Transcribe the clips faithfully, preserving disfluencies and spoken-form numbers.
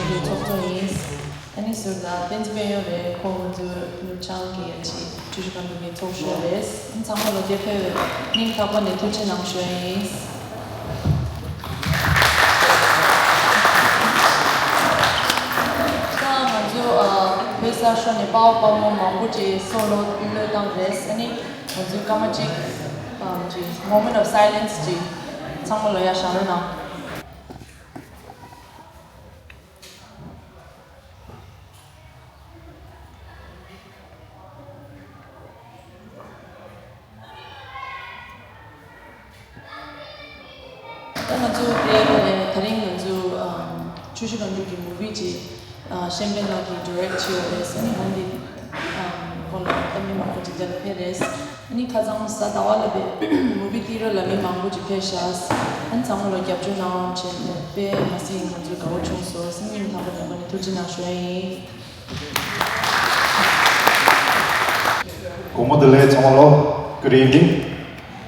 ཚོགས་གཙོ་ཡིན། ཨ་ནི་ཟུར་ལ་བསྟན་འཛིན་དཔལ་ཡོན་རེད། ཁོ་ང་ཚོའི་ནུབ་བྱང་གི་ཡ་ཅིག་ཀྲུའུ་ཞི་སྒང་དྲུག་གི་ཚོགས་གཞོན་རེད། ཨ་ནི་ཚང་མ་ལོ་དེ་ཕེབས་སྙིང་ཐག་པ་ནས་ཐུགས་རྗེ་གནང་ཞུ་ཡ་ཡིན། ད་ང་ཚོ་ཨ་བོད་གསར་ཤོག་ནས་དཔའ་བོ་དཔའ་མོ་མང་པོ་ཅིག་སྲོག་བློས་བློས་བཏང་རེད། ཨ་ནི་ང་ཚོའི་སྐར་མ་གཅིག་ཨ་ཅིག་moment of silence ཅིག་ཚང་མ་ལོ་ཡ་བཞག་རོགས་གནང་། ད་ང་ཚོ་དེ་ད་རིང་ང་ཚོ་ཀྲུའུ་ཞི་སྒང་དྲུག་གི་མུ་བི་ཅིག་ཤན་པེན་ལགས་ཀྱིས་ཌི་རེག་བྱས་ཡོད་རེད། ཨ་ནི་ང་འདི་ཁོ་ལ་ལྟ་མི་མང་པོ་ཅིག་འདིར་ཕེབས་རེད། ཨ་ནི་ཁ་སང་གཟའ་ཟླ་བ་ལ་བས་མུ་བི་ཏི་ར་ལ་མི་མང་པོ་ཅིག་ཕེབས་ཤག་ཨ་ནི་ཚང་མ་ལ་རྒྱབ་སྐྱོར་གནང་རོགས་བྱས་ནས་དཔེ་མ་སྲིད་ང་ཚོ་དགའ་བོ་བྱུང་སོང་། སྙིང་ཐག་པ་ནས་ཐུགས་རྗེ་གནང་ཞུ་ཡ་ཡིན། དགོང་མོ་བདེ་ལེགས་ཚང་མ་ལོ། Good evening.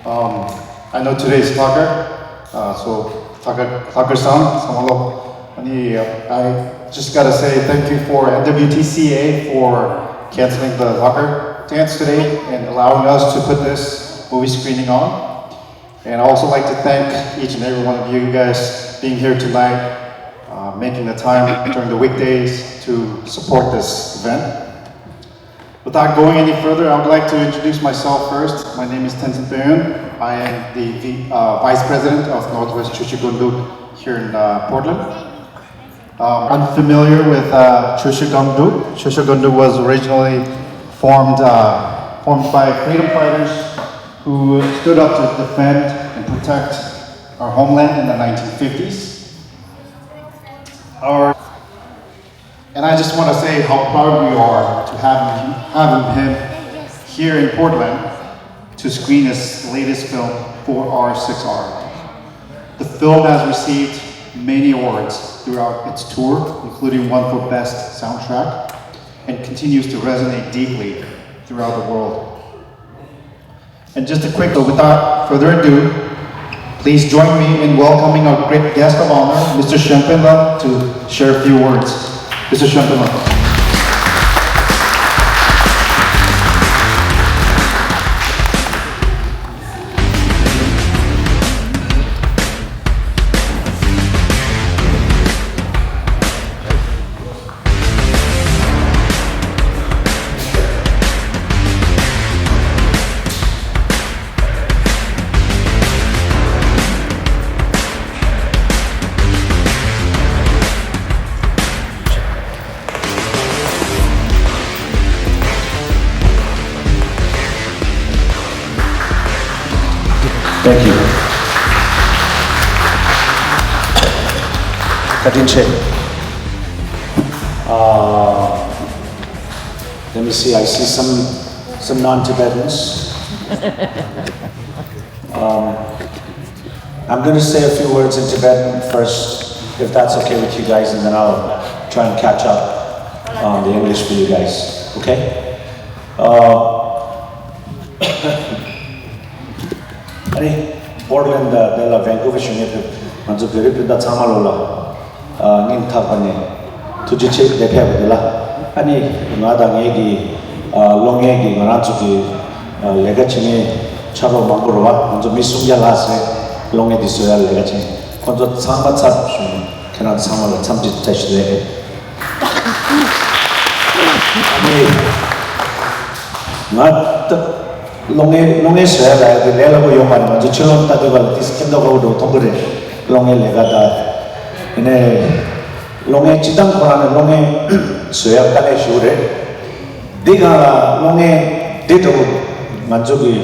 Um, I know today is Thakur, uh, so Thakur, Thakur-san, ཚང་མ་ལོ། ཨ་ནི, uh, I just gotta say thank you for N W T C A for canceling the Thakur dance today and allowing us to put this movie screening on. And I also like to thank each and every one of you guys being here tonight, uh, making the time during the weekdays to support this event. Without going any further, I would like to introduce myself first. My name is Tenzin Peun. I am the v, uh, Vice President of Northwest Chushi Gunduk here in, uh, Portland. Um, I'm familiar with, uh, Chushi Gunduk. Chushi Gunduk was originally formed, uh, formed by freedom fighters who stood up to defend and protect our homeland in the nineteen fifties. Our And I just want to say how proud we are to have him, having him here in Portland to screen his latest film, four R six R. The film has received many awards throughout its tour, including one for Best Soundtrack, and continues to resonate deeply throughout the world. And just a quick, so without further ado, please join me in welcoming our great guest of honor, Mister Shenpen Lam, to share a few words. Mister Shenpen Lam. Thank you. བཀའ་དྲིན་ཆེ། Uh, let me see, I see some, some non-Tibetans. Um, I'm going to say a few words in Tibetan first, if that's okay with you guys, and then I'll try and catch up on the English for you guys, okay? Uh, ཨ་ནི་པོར་ལན་དང་དེ་ལ་ཝན་ཀུ་ཝར་བཞུགས་མཁན་ཕེབས་ང་ཚོ་བོད་རིགས་སྤུན་ཟླ་ཚང་མ་ལོ་ལ་ཨ་སྙིང་ཐག་པ་ནས་ཐུགས་རྗེ་ཆེ་དེ་ཕེབས་པ་དེ་ལ། ཨ་ནི་ང་དང་ངའི་གི་ཨ་གློག་བརྙན་གི་ང་རང་ཚོ་གི་ཨ་ལས་ཀ་བྱེད་མཁན་ཕྱག་རོགས་མང་པོ་རེད་བ། ང་ཚོ་མི་སུམ་བརྒྱ་ལྷག་ཙམ་གློག་བརྙན་འདི་བཟོ་ཡ་ལས་ཀ་བྱེད་མཁན་ཁོང་ཚོ་ཚང་མ་ཚབ་ཞུ་ནས་ཁྱེད་རང་ཚང་མ་ལ་འཚམས་འདྲི་བཀྲ་ཤིས་བདེ་ལེགས། ཨ་ནི་ང་ད། གློག་བརྙན་གློག་བརྙན་བཟོ་ཡ་ལ་ཡ་དེ་ལས་སླ་པོ་ཡོད་མ་རེད། ང་ཚོ་ཕྱི་ལོགས་ལྟ་དུས་ག་ལ་ཏིས་ཁེམ་དོ་ག་བོ་འགྲོ་མཐོང་གི་རེད། གློག་བརྙན་ལས་ཀ་ད་ཡིན་ནའི་གློག་བརྙན་སྤྱི་བཏང་ཁོ་རང་ནས་གློག་བརྙན་བཟོ་ཡ་དཀའ་ལས་ཞེ་པོ་རེད། འདི་གང་ལ་གློག་བརྙན་འདི་འགྲོ་ང་ཚོ་གི་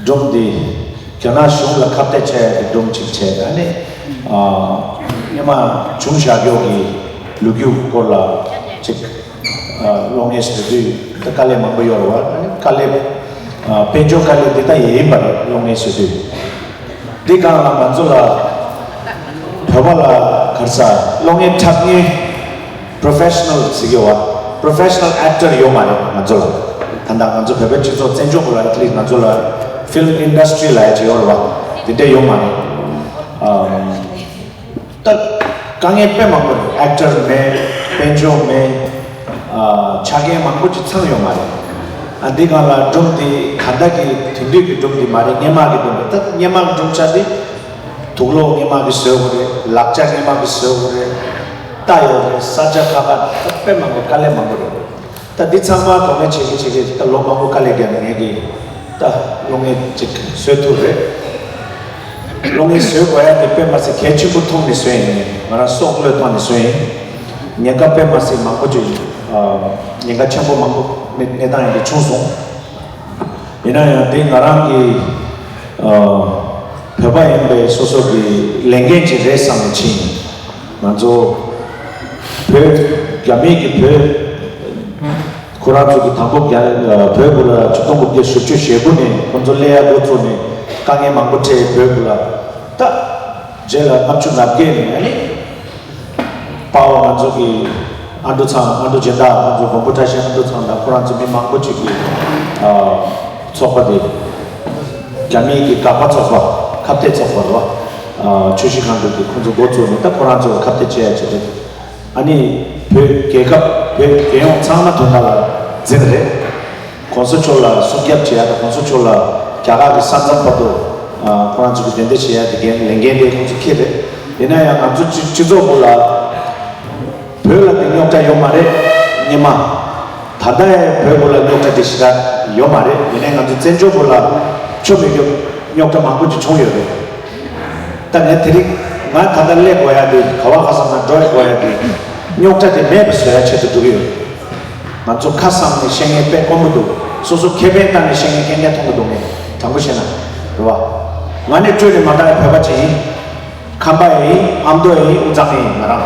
སྒྲུང་འདི་རྒྱ་ནག་གཞུང་ལ་ཁ་གཏད་བྱས་ཡ་གི་སྒྲུང་ཅིག་བྱས། ཨ་ནི་སྔོན་མ་བྱུང་བཞག་ཡོད་གི་ལོ་རྒྱུས་སྐོར་ལ་ཅིག་གློག་བརྙན་བཟོ་དུས་ད་དཀའ་ལས་མང་པོ་ཡོད་རེད་བ། དཀའ་ལས་དཔལ་འབྱོར་དཀའ་ལས་འདི་ད་ཡིན་པ་རེད། གློག་བརྙན་བཟོ་དུས་འདི་སྒང་ལ་ང་ཚོ་ལ་བོད་པ་ལ་ག་རེ་ཟ་གློག་བརྙན་འཁྲབ་མཁན་professional་ཟེར་གྱི་བ། Professional actor་ཡོད་མ་རེད་ང་ཚོ་ལ། ད་ལྟ་ང་ཚོ་བོད་པའི་སྤྱི་ཚོགས་བཙན་བྱོལ་ཁུལ་ལ་at least་ང་ཚོ་ལ་film industry་ལབ་ཡ་ཅིག་ཡོད་རེད་བ། དེ་འདྲ་ཡོད་མ་རེད། ད་ དཀའ་ངལ་དཔེ་མང་པོ་རེད། ཨེག་ཊར་མེད། དཔལ་འབྱོར་མེད། ཨ། ཆ་རྐྱེན་མང་པོ་ཅིག་ཚང་ཡོད་མ་རེད། ཨ། འདི་སྒང་ལ་སྒྲུང་འདི་ད་ལྟ་གི་དེང་དུས་ཀྱི་སྒྲུང་འདི་མ་རེད། སྔོན་མ་གི་སྒྲུང་རེད། ད་སྔོན་མ་གི་སྒྲུང་ཆ་འདི་དུག་ལོག་སྔོན་མ་གི་བཟོས་དགོས་རེད། ལག་ཆ་སྔོན་མ་གི་བཟོས་དགོས་རེད། རྟ་ཡོད་རེད། ས་ཆ་ཁག་ཁག་ད་དཔེ་མང་པོ་དཀའ་ལས་མང་པོ་རེད། ད་འདི་ཚང་མ་དོ་སྣང་བྱེད་ཀྱི་བྱེད་ཀྱི་ད་ལོ་མང་པོ་དཀའ་ལས་བརྒྱབ་ནས་ངས་ཀྱི་ད་གློག་བརྙན་ཅིག་བཟོས་ཐུབ་རེད། གློག་བརྙན་བཟོས་དགོས་ཡ་དེ་དཔེ་མ་སྲིད་གལ་ཆེན་པོ་མཐོང་ནས་བཟོས་ཡིན། ང་རང་སྲོག་བློས་བཏང་ནས་བཟོས་ཡིན། ཉེན་ཁ་དཔེ་མ་སྲིད་མང་པོ་ཅིག་ཨ། ཉེན་ཁ་ཆེན་པོ་མང་པོ་གནས་གནས་སྟངས་ཡིན་གྱི་བྱུང་སོང་། ཡིན་ན་ཡང་དེ་ང་རང་གི་ཨ། བོད་པ་ཡིན་པའི་སོ་སོ་གི་ལས་འགན་ཅིག་རེད་བསམ་ནས་ཕྱིན་ཡིན། ང་ཚོ་བོད་རྒྱ་མི་གི་བོད་ཁོ་རང་ཚོ་གི་དང་པོ་རྒྱ་བོད་གུ་ལ་ཆིག་སྟོང་དགུ་བརྒྱ་བཞི་བཅུ་ཞེ་དགུ་ནས་ཁོ་ཚོ་སླེབས་ཡ་འགོ་བཙུགས་ནས་དཀའ་ངལ་མང་པོ་འཕྲད། བོད་གུ་ལ་ད་རྗེས་ལ་ལྔ་བཅུ་ང་བརྒྱད་ནས་ཨ་ནི། དཔའ་བོ་ང་ཚོ་གི་ཨ་འབྲུག་ཚང་། ཨ་འབྲུག་སྦྱིན་བདག་ང་ཚོ་མགོན་པོ་བཀྲ་ཤིས་ཨ་འབྲུག་ཚང་དང་ཁོ་རང་ཚོ་མི་མང་པོ་ཅིག་གིས་ཨ། ཚོགས་པ་དེ་རྒྱ་མིའི་གི་དགག་པ་ཚོགས་པ། ཁ་གཏད་ཚོགས་པ་རེད་བ། ཨ། ཆུ་བཞི་སྒང་དྲུག་གི་ཁོང་ཚོ་འགོ་བཙུགས་ནས་ད་ཁོ་རང་ཚོ་ཁ་གཏད་བྱེད་ཡ་བྱེད་དེ། ཨ་ནི་བོད་རྒྱལ་ཁབ་བོད་རྒྱལ་ཡོངས་ཚང་མ་དོན་དག་ལ་འཛིན་རེད། གོང་ས་མཆོག་ལ་སྲུང་སྐྱོབ་བྱེད་ཡ་དང་གོང་ས་མཆོག་ལ་རྒྱ་གར་གྱི་ས་མཚམས་བར་དུ་ཨ། ཁོ་རང་ཚོ་གི་གདན་འདྲེན་བྱེད་ཡ་དེ་འགན་ལས་འགན་དེ་ཁོང་ཚོ་འཁྱེར་རེད། ཡིན་ན་ཡང་ང་ཚོ་སྤྱི་སྤྱི་ཚོགས་སྐོར་ལ་བོད་ལ་དེ་རྙོག་དྲ་ཡོད་མ་རེད། སྔོན་མ། ད་ལྟ་ཡང་བོད་སྐོར་ལ་རྙོག་དྲ་དེ་ཞེ་དྲག་ཡོད་མ་རེད། ཡིན་ནའི་ང་ཚོ་བཙན་བྱོལ་སྐོར་ལ་ཆོ་མེད་རྒྱུ་རྙོག་དྲ་མང་པོ་ཅིག་བྱུང་ཡོད་རེད། ད་ངས་དེ་རིང་ང་ད་ལྟ་སླེབས་དགོས་ཡ་དེ་ག་བ་ག་ས་ང་འགྲོ་དགོས་ཡ་དེ་རྙོག་དྲ་དེ་མེད་པ་བཟོ་ཡ་ཆེད་དུ་འགྲོ་གི་ཡོད། ང་ཚོ་ཁ་བསམས་ནས་བཤད་མཁན་དཔེ་དཀོན་པོ་འདུག་སོ་སོ་ཁེ་ཕན་བཏང་ནས་བཤད་མཁན་ཁེ་ཕན་མཐོང་གི་འདུག་ངས་དྲང་པོ་བཤད་ན། རེད་བ། ང་ནི་སྤྲོས་ནས་མ་བཏང་ཡ་བོད་པ་ཅིག་ཡིན། ཁམས་པ་ཡིན། ཨ་མདོ་ཡིན། དབུས་གཙང་ཡིན་ང་རང་།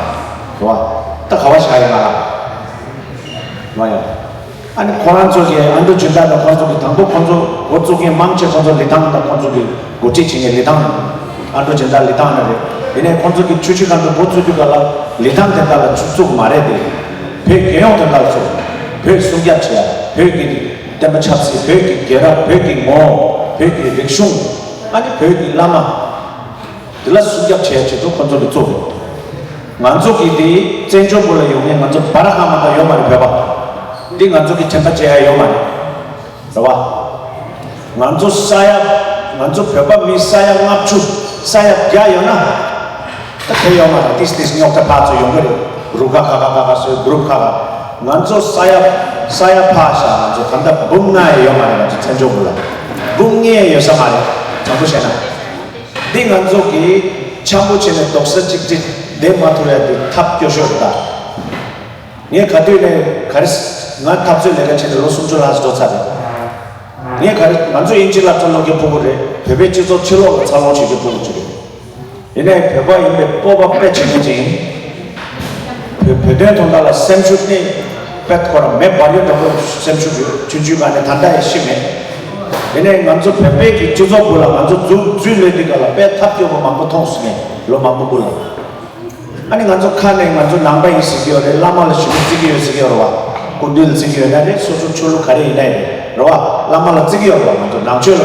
རེད་བ། ད་ག་བ་བཞག་ཡོད་ང་རང་། རེད་བ་ཡ། ཨ་ནི་ཁོ་རང་ཚོ་གི་ཨ་མདོ་སྦྱིན་བདག་དང་ཁོ་རང་ཚོ་གི་དང་པོ་ཁོ་ཚོ་འགོ་བཙུགས་མཁན་མང་ཆེ་ཁོ་ཚོ་ལི་ཐང་དང་ཁོ་ཚོ་གི་འགོ་ཁྲིད་བྱེད་མཁན་ལི་ཐང་། ཨ་མདོ་སྦྱིན་བདག་ལི་ཐང་ནས་རེད། ཡིན་ནའི་ཁོ་ཚོ་གི་ཆུ་བཞི་སྒང་དྲུག་འགོ་བཙུགས་དུས་ག་ལ་ལི་ཐང་དེ་དག་ལ་ཆུ་བཙུགས་མ་རེད་དེ། བོད་རྒྱལ་ཡོངས་དོན་དག་ལ་བཙུགས། བོད་སྲུང་སྐྱོབ་བྱེད་ཡ། བོད་ཀྱི་བསྟན་པ་ཆབ་སྲིད། བོད་ཀྱི་རྒྱལ་རབས། བོད་ཀྱི་ངོ་བོ། བོད་ཀྱི་རིག་གཞུང་། ཨ་ནི་བོད་ཀྱི་བླ་མ། དེ་ལ་སྲུང་སྐྱོབ་བྱེད་ཡ་ཆེད་དུ་ཁོ་ཚོ་གི་བཙུགས། ང་ཚོ་གི་དེ་བཙན་བྱོལ་སྐོར་ལ་ཡོང་མཁན་ང་ཚོ་བར་ཧ་མ་ད་ཡོད་མ་རེད་བོད་པ། འདི་ང་ཚོ་གི་དྲན་པ་བརྗེད་ཡ་ཡོད་མ་རེད། རེད་བ། ང་ཚོ་ས་ཡ། ང་ཚོ་བོད་པ་མི་ས་ཡ་ལྔ་བཅུ། ས་ཡ་བརྒྱ་ཡོད་ན། ད་དེ་ཡོད་མ་རེད། ཏིས་ཏིས་རྙོག་དྲ་ཕར་ཚུར་ཡོང་གི་རེད། རུ་ཁག་ཁག་ཁག་ཁག་ཁག་སོའི་གུ་རུབ་ཁག་ཁག་ང་ཚོ་ས་ཡ། ས་ཡ་ཕར་བཞག་ང་ཚོ་ད་ལྟ་འབུམ་ལྔ་ཡང་ཡོད་མ་རེད། ང་ཚོ་བཙན་བྱོལ་སྐོར་ལ་འབུམ་ལྔ་ཡང་ཡོད་ས་མ་རེད། དྲང་པོ་བཤད་ན། འདི་ང་ཚོ་གིས་འཆམ་པོ་བྱས་ནས་རྡོག་རྩ་གཅིག་སྒྲིལ་བསྡད་མ་ཐུབ་ཡ་འདི་ཐབས་སྐྱོ་ཤོས་རེད་ད། ངས་ག་དུས་ནས་ག་རེ། ང་འཐབ་རྩོད་ལས་ཀ་བྱས་ནས་ལོ་སུམ་ཅུ་ལྷག་ཙམ་འགྲོ་ཚར་རེད། ངས་ག་རེ། ང་ཚོ་དབྱིན་ཇི་སློབ་གྲྭ་སློབ་མཁན་ཕྲུ་གུ་རེད། བོད་པའི་སྤྱི་ཚོགས་ཕྱི་ལོགས་ལ་འཚར་ལོངས་བྱེད་རྒྱུ་ཕྲུ་གུ་ཅིག་རེད། ཡིན་ནའི་བོད་པ་ཡིན་པའི་སྤོབས་པ་དཔེ་ཆེན་པོ་ཅིག་ཡིན། བོད་བོད་དོན་དོན་དག་ལ་སེམས་ཤུགས་ནི་དཔེ་ཁོ་རང་མེ་འབར་ཡོད་འདྲ་པོ་སེམས་ཤུགས་ཡོད། ཆུང་ཆུང་སྒང་ནས་ད་ལྟ་ཡང་ཤི་མེད། ཡིན་ནའི་ང་ཚོ་བོད་པའི་གི་སྤྱི་ཚོགས་སྐོར་ལ་ང་ཚོ་འཛུལ་འཛུལ་ལས་འདི་ག་ལ་དཔེ་ཐབས་སྐྱོ་པོ་མང་པོ་མཐོང་སོང་ངས་ལོ་མང་པོ་སྐོར་ལ། ཨ་ནི་ང་ཚོ་ཁ་ནས་ང་ཚོ་ནང་པ་ཡིན་ཟེར་གྱི་ཡོད་རེད། བླ་མ་ལ་ཞུ་མི་བརྩི་གི་ཡོད་ཟེར་གྱི་ཡོད་རེད་བ། སྐུ་མདུན་ལ་བརྩི་གི་ཡོད་ན་རེད། སོ་སོ་ཆོས་ལུགས་ག་རེ་ཡིན་ན་ཡིན་རེད་བ། བླ་མ་ལ་བརྩི་གི་ཡོད་རེད་བ། ང་ཚོ་ནང་ཆོས་ལ་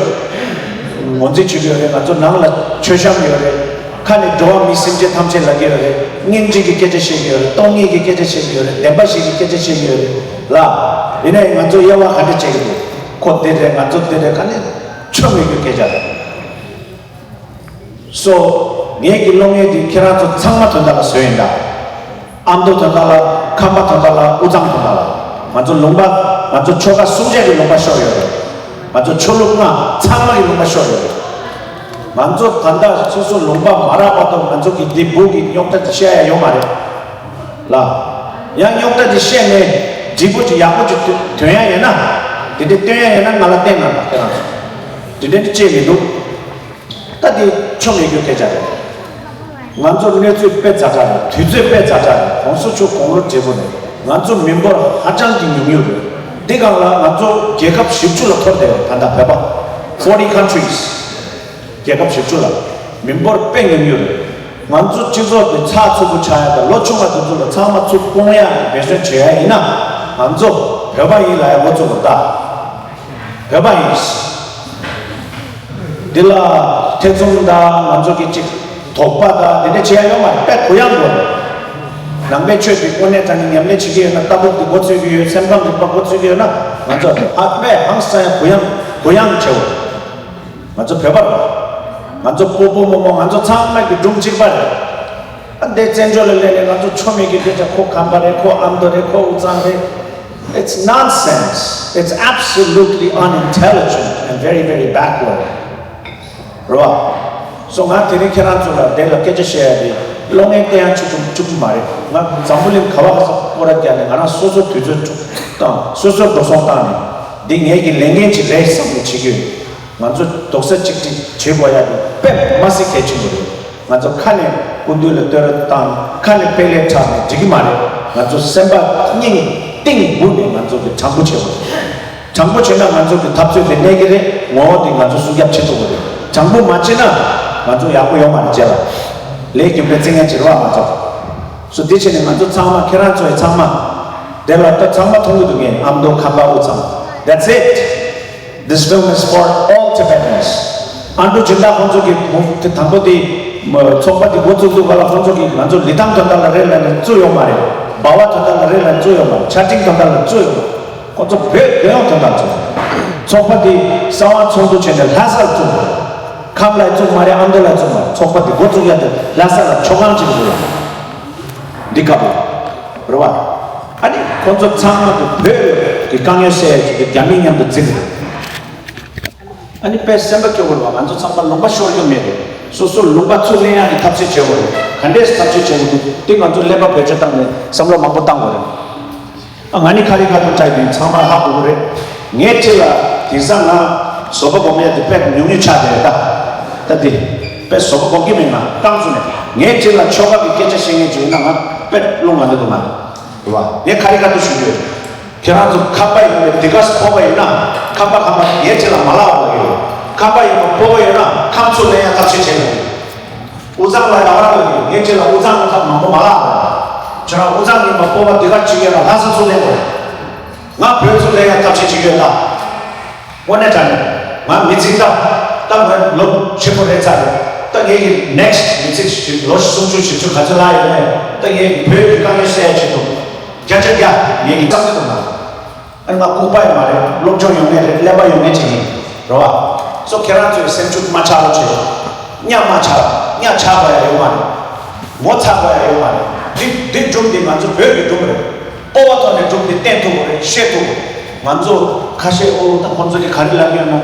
ངོས་འཛིན་བྱེད་ཀྱི་ཡོད་རེད། ང་ཚོ་ནང་ལ་མཆོད་བཤམས་ཡོད་རེད། ཁ་ནས་འགྲོ་བ་མི་སེམས་ཅན་ཐམས་ཅད་ལ་བརྒྱུད་ཡོད་རེད། སྙིང་རྗེ་གི་སྐད་ཆ་བཤད་ཀྱི་ཡོད་རེད། སྟོང་ཉིད་ཀྱི་སྐད་ཆ་བཤད་ཀྱི་ཡོད་རེད། བདེན་པ་བཞི་གི་སྐད་ཆ་བཤད་ཀྱི་ཡོད་རེད་ལ། ཡིན་ནའི་ང་ཚོ་དབྱེ་བ་ག་འདྲ་བྱེད་ཀྱི་འདུག་ཁོ་འདི་རེད། ང་ཚོ་འདི་རེད། ག་ནས་ཆོ་མེད་རྒྱུ་སྐད་ཆ་རེད། སོ། ངེད་ཀྱི་གློག་བརྙན་འདི་ཁྱེད་རང་ཚོ་ཚང་མ་དོན་དག་ལ་བཟོས་ཡིན་ད། ཨ་མདོ་དོན་དག་ལ། ཁམས་པ་དོན་དག་ལ། དབུས་གཙང་དོན་དག་ལ། ང་ཚོ་ལུང་པ། ང་ཚོ་ཆོལ་ཁ་སུམ་བརྒྱ་གི་ལུང་པ་ཤོར་ཡོད་རེད། ང་ཚོ་ཆོས་ལུགས་ལྔ་ཚང་མ་གི་ལུང་པ་ཤོར་ཡོད་རེད། ང་ཚོ་ད་ལྟ་སོ་སོ་ལུང་པ་མ་རག་བར་དུ་ང་ཚོ་གི་འདི་སྦུག་གི་རྙོག་དྲ་འདི་བཤད་ཡ་ཡོད་མ་རེད་ལ། ཡང་རྙོག་དྲ་འདི་བཤད་ནས་འབྲས་བུ་ཅིག་ཡག་པོ་ཅིག་ཐོན་ཡ་ཡོད་ན། དེ་འདྲ་སྟོན་ཡ་ཡོད་ན་ང་ལ་བསྟན་གནང་དང་། ཁྱེད་རང་ཚོ་དེ་འདྲ་འདི་བྱས་མི་འདུག་ད་དེ་ཆོ་མེད་རྒྱུ་སྐད་ཆ་རེད། ང་ཚོ་གནས་ཚུལ་དཔེ་ཛ་དྲག་རེད། དུས་ཚོད་དཔེ་ཛ་དྲག་རེད། གོང་ས་མཆོག་དགུང་ལོ་བགྲེས་པོ་རེད། ང་ཚོ་མི་འབོར་ཧ་ཅང་གི་ཉུང་ཉུང་རེད། འདི་སྒང་ལ་ང་ཚོ་རྒྱལ་ཁབ་བཞི་བཅུ་ལ་འཐོར་བསྡད་ཡོད། ད་ལྟ་བོད་པ་forty countries། རྒྱལ་ཁབ་བཞི་བཅུ་ལ་མི་འབོར་དཔེ་ཉུང་ཉུང་རེད། ང་ཚོ་སྤྱི་ཚོགས་དེ་ཚགས་ཚུད་པོ་ཆགས་ཡ་དང་། ལོ་ཆུང་བ་དེ་ཚོ་ལ་ཚང་མ་ཚུར་སྤུངས་ཡ་འབད་བརྩོན་བྱེད་ཡ་ཡིན་ན། ང་ཚོ་བོད་པ་ཡིན་ལབ་ཡ་འགོ་བཙུགས་དགོས་ད། བོད་པ་ཡིན། འདི་ལ་ཐེ་ཚོམ་དང་། ང་ཚོ་གི་ཅིག་དོགས་པ་དང་འདི་འདྲ་བྱེད་ཡ་ཡོད་མ་རེད། དཔེ་གུ་ཡངས་དགོས་རེད། ནང་པའི་ཆོས་འདི་དངོས་གནས་དྲང་གནས་ཉམས་ལེན་བྱེད་ཀྱི་ཡོད་ན། ལྟ་བུ་འདི་མགོ་ཚོད་ཀྱི་ཡོད། སེམས་ཁམས་འདི་མགོ་ཚོད་ཀྱི་ཡོད་ན། ང་ཚོ་ཧ་པས་ཧང་སང་གུ་ཡངས་གུ་ཡངས་བྱེད་འོ། ང་ཚོ་བོད་པ་རེད། ང་ཚོ་སྤོ་བོ་རྨོ་མོ་ང་ཚོ་ཚང་མ་གི་སྒྲུང་གཅིག་པ་རེད། ཨ་འདས་བཙན་བྱོལ་ལ་སླེབས་ནས་ང་ཚོ་ཆོ་མེད་ཀྱི་སྐད་ཆ། ཁོ་ཁམས་པ་རེད། ཁོ་ཨ་མདོ་རེད། ཁོ་དབུས་གཙང་རེད། It's nonsense. It's absolutely unintelligent and very, very backward. རེད་བ། སོ་ང་དེ་རིང་ཁྱེད་རང་ཚོ་ལ་དེ་ལ་སྐད་ཆ་བཤད་ཡ་དེ་གློག་བརྙན་བལྟས་ཡང་ཆུ་ཆུང་ཆུ་ཆུང་མ་རེད། ང་འཛམ་བུ་གླིང་ག་བ་ག་ས་སྐོར་ར་རྒྱག་ནས། ང་རང་སོ་སོ་དུས་ཚོད་དང་སོ་སོར་འགྲོ་སོང་བཏང་ནས། འདི་ངེད་ཀྱི་ལས་འགན་ཅིག་རེད་བསམ་ནས་བྱེད་ཀྱི་ཡོད། ང་ཚོ་རྡོག་རྩ་གཅིག་སྒྲིལ་བྱེད་དགོས་ཡ་དེ་དཔེ་མ་སྲིད་གལ་ཆེན་པོ་རེད། ང་ཚོ་ཁ་ནས་སྐུ་མདུན་ལ་བསྟོད་ར་བཏང་། ཁ་ནས་དཔེ་ལེགས་དྲངས་ནས་འགྲིག་གི་མ་རེད། ང་ཚོ་སེམས་པ་སྙིང་གཏིང་སྦུག་ནས་ང་ཚོ་གི་དྲང་པོ་བྱེད་དགོས་རེད། དྲང་པོ་བྱས་ན་ང་ཚོ་གི་འཐབ་རྩོད་དེ་གནས་ཀྱི་རེད། ངོ་བོ་དེ་ང་ཚོ་སྲུང་སྐྱོབ་བྱེད་ཐུབ་ཀྱི་རེད། དྲང་པོ་མ་བྱས་ན་ང་ཚོ་ཡག་པོ་ཡོང་མ་རེད། རྗེས་ལ་ལས་རྒྱུ་འབྲས་བརྩི་མཁན་ཅིག་རེད་བ། ང་ཚོ་སོ་དེ་བྱས་ནས་ང་ཚོ་ཚང་མ། ཁྱེད་རང་ཚོ་ཡི་ཚང་མ་དེ་ལ་ད་ཚང་མ་མཐོང་གི་འདུག་ངས། ཨ་མདོ་ཁམས་པ་དབུས་གཙང་། That's it. This film is for all Tibetans. ཨ་འབྲུག་སྦྱིན་བདག་ཁོང་ཚོ་གི་མུ་དེ་དང་པོ་དེ་མ་ཚོགས་པ་དེ་འགོ་བཙུགས་དུས་སྒང་ལ་ཁོང་ཚོ་གི་ང་ཚོ་ལི་ཐང་དོན་དག་ལ་རེད་ལབ་ནས་བཙུགས་ཡོད་མ་རེད། འབའ་བ་དོན་དག་ལ་རེད་ལབ་ནས་བཙུགས་ཡོད་མ་རེད། ཆ་འཕྲིན་དོན་དག་ལ་བཙུགས་ཡོད་མ་རེད། ཁོང་ཚོ་བོད་རྒྱལ་ཡོངས་དོན་དག་ལ་བཙུགས། ཚོགས་པ་དེ་གསང་བ་ཚོགས་འདུ་བྱས་ནས་ལྷ་སར་བཙུགས་མ་རེད། ཁམས་ལ་བཙུགས་མ་རེད། ཨ་མདོ་ལ་བཙུགས་མ་རེད། ཚོགས་པ་དེ་འགོ་བཙུགས་ཡ་དེ་ལྷ་ས་ལ་ཆོ་ག་ཅིག་བཙུགས་ཡ། འདི་སྐབས་ལ་རེད་བ། ཨ་ནི་ཁོང་ཚོ་ཚང་མ་གི་བོད་ཀྱི་དཀའ་ངལ་སེལ་ཡ་ཅིག་གི་རྒྱ་མི་མཉམ་དུ་འཛིང་། ཨ་ནི་དཔེ་སེམས་པ་སྐྱོ་བོ་རེད་བ། ང་ཚོ་ཚང་མ་ལུང་པ་ཤོར་རྒྱུ་མེད་རེད། སོ་སོ་ལུང་པ་ཚུར་ལེན་ཡག་གི་ཐབས་ཤེས་བྱེད་དགོས་རེད། ག་འདྲས་ཐབས་ཤེས་བྱེད་དགོས་འདུག་དེ་ང་ཚོ་ཀླད་པ་བེད་སྤྱོད་བཏང་ནས་བསམ་བློ་མང་པོ་བཏང་དགོས་རེད། ཨ་ང་ནི་ཁ་རི་ཁ་ཐུག་བྲིས་དུས་ཚང་མ་ཧ་གོ་གི་རེད། ངས་ཅིག་ལ་དེང་སང་ང་བཟོད་པ་སྒོམ་ཡ་དེ་དཔེ་ཉུང་ཉུང་ཆགས་བསྡད་ཡོད་ད། ད་དེ་དཔེ་བཟོད་པ་སྒོམ་གི་མེད། ང་རྐང་བཙུགས་ནས་ངས་ཅིག་ལ་ཆོ་ག་གི་སྐད་ཆ་བཤད་མཁན་ཅིག་ཡིན་ན་ང་དཔེ་རླུང་ང་འདི་འདུག་མ་རེད་བ། ངས་ཁ་རི་ཁ་ཐུག་ཞུ་རྒྱུ་ཡོད། ཁྱེད་རང་ཚོ་ཁམས་པ་ཡིན་པའི་འདི་ག་སྤོ་བོ་ཡིན་ན་ཁམས་པ་ཁམས་པ་ངས་ཅིག་ལ་མ་ལབ་པ་ཡོད། ཁམས་པ་ཡིན་པ་སྤོ་བོ་ཡོད་ན་ཁམས་ཚུར་ལེན་ཡ་ཐབས་ཤེས་བྱེད་དགོས། དབུས་གཙང་ལ་ཡང་རང་ལ་ཡོད། ངས་ཁྱེད་ལ་དབུས་གཙང་ལ་ཁ་མང་པོ་མ་ལབ། ཁྱེད་རང་དབུས་གཙང་ཡིན་པ་སྤོབས་པ་འདི་ག་ཅིག་ཡོད་ན་ལྷ་ས་ཚུར་ལེན་དགོས། ང་བོད་ཚུར་ལེན་ཡ་ཐབས་ཤེས་ཅིག་ཡོད་ད། དངོས་གནས་དྲང་གནས་ང་མི་ཚིག་ད། ད་ང་ལོ་ཆེན་པོ་རེད་ཚར་རེད། ད་ངེད་ཀྱི་next མི་ཚིག་ཞིག་ལོ་སུམ་ཅུ་བཞི་བཅུ་ག་ཚོད་ལྷག་ཡོད་ནས་ད་ངེད་ཀྱི་བོད་ཀྱི་དཀའ་ངལ་སེལ་ཡ་ཆེད་དུ་བརྒྱ་ཆ་བརྒྱ་ངེད་ཀྱི་བསམ་ཚུལ་དང་། ཨ་ནི་ང་ལྐུགས་པ་ཡང་མ་རེད། སློབ་སྦྱོང་ཡོད་མཁན་རེད། ཀླད་པ་ཡོད་མཁན་ཅིག་ཡིན། རེད་བ། སོ་ཁྱེད་རང་ཚོའི་སེམས་ཤུགས་མ་ཆག་རོགས་བྱེད། གཉའ་མ་ཆག་གཉའ་ཆག་པ་ཡང་ཡོད་མ་རེད། ངོ་ཚ་པ་ཡང་ཡོད་མ་རེད། འདི་འདི་སྒྲུང་འདི་ང་ཚོ་བོད་ཀྱི་སྒྲུང་རེད། སྤོབས་པ་ཐོག་ནས་སྒྲུང་འདི་བསྟན་ཐུབ་དགོས་རེད། བཤད་ཐུབ་དགོས། ང་ཚོ་ཁ་ཤས་ཨོ་ད་ཁོང་ཚོ་གིས་ག་རེ་ལབ་ཡོད་ན།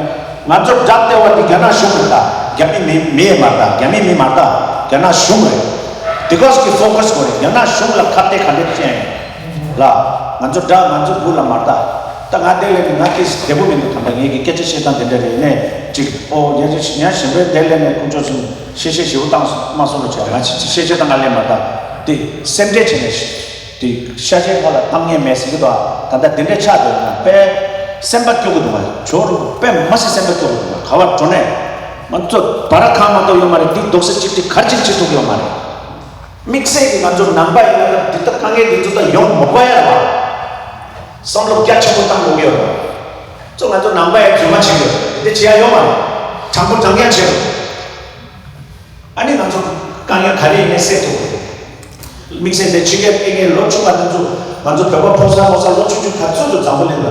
ང་ཚོ་དགྲ་ལྟེ་བ་འདི་རྒྱ་ནག་གཞུང་རེད་ད། རྒྱ་མི་མི་མི་ཡེ་མ་རེད་ད། རྒྱ་མི་མི་མ་རེད་ད། རྒྱ་ནག་གཞུང་རེད། འདི་ག་ཅིག་གི་ཕོ་ཁ་སི་དགོས་རེད། རྒྱ་ནག་གཞུང་ལ་ཁ་གཏད་ག་འདྲས་བཅད་ཡིན། ལ། ང་ཚོ་དགྲ་ང་ཚོ་མགོ་ལ་མར་ལྟ། ད་ང་དེ་ལས་ནི་ང་དེ་བདེ་པོ་མི་འདུག་ད་ལྟ་ངེད་ཀྱི་སྐད་ཆ་བཤད་སྟངས་དེ་འདྲ་རེད་ནས་ཅིག་ཨོ་ཉ་ཉ་གཞན་པའི་དེ་ལས་ནས་དཀོན་མཆོག་གསུམ་ཤེས་བྱའི་ཞེ་པོ་བཏང་མ་སོང་ལ་བྱས་ང་ཤེས་བྱ་ད་ང་ལས་མ་ལྟ་དེ་སེམས་ཁྲལ་བྱས་ནས་དེ་ཤ་ཆའི་ཁ་ལ་གཏམ་ངན་མེད་ཟེར་གི་འདུག་ད་ལྟ་དེ་འདྲ་ཆགས་འདུག་ན་དཔེ་སེམས་པ་སྐྱོ་གི་འདུག་ང་ཇོ་རུ་དཔེ་མ་སྲིད་སེམས་པ་སྐྱོ་གི་འདུག་ང་ག་བར་འགྲོ་ནས་ང་ཚོ་བར་ཁང་མ་གཏོགས་ཡོད་མ་རེད། དེ་རྡོག་རྩ་གཅིག་དེ་གར་ཅིག་བྱེད་ཐུབ་ཡོད་མ་རེད། དམིགས་བསལ་གྱིས་ང་ཚོ་ནང་པ་ཡིན་ན་འདི་ལྟར་དཀའ་ངལ་འདི་ཚོ་ད་ཡོང་མི་དགོས་ཡ་རེད་བ། བསམ་བློ་རྒྱ་ཆེན་པོ་བཏང་དགོས་ཀྱི་ཡོད་རེད། ཚོ་ང་ཚོ་ནང་པ་ཡ་རྫུན་མ་བྱེད་ཀྱི་ཡོད་རེད། འདི་བྱེད་ཡ་ཡོད་མ་རེད། དྲང་པོ་དྲང་རྐྱང་བྱེད་དགོས། ཨ་ནི་ང་ཚོ་དཀའ་ངལ་ག་རེ་ཡིན་ནའི་སེལ་ཐུབ་ཀྱི་རེད། དམིགས་བསལ་དེ་ཕྱི་རྒྱལ་ཕེབས་མཁན་ལོ་ཆུང་བ་དེ་ཚོ་ང་ཚོ་བོད་པ་ཕོ་གསར་མོ་གསར་ལོ་ཆུང་ཆུང་ག་ཚོད་དུ་འཛམ་བུ་གླིང་ལ།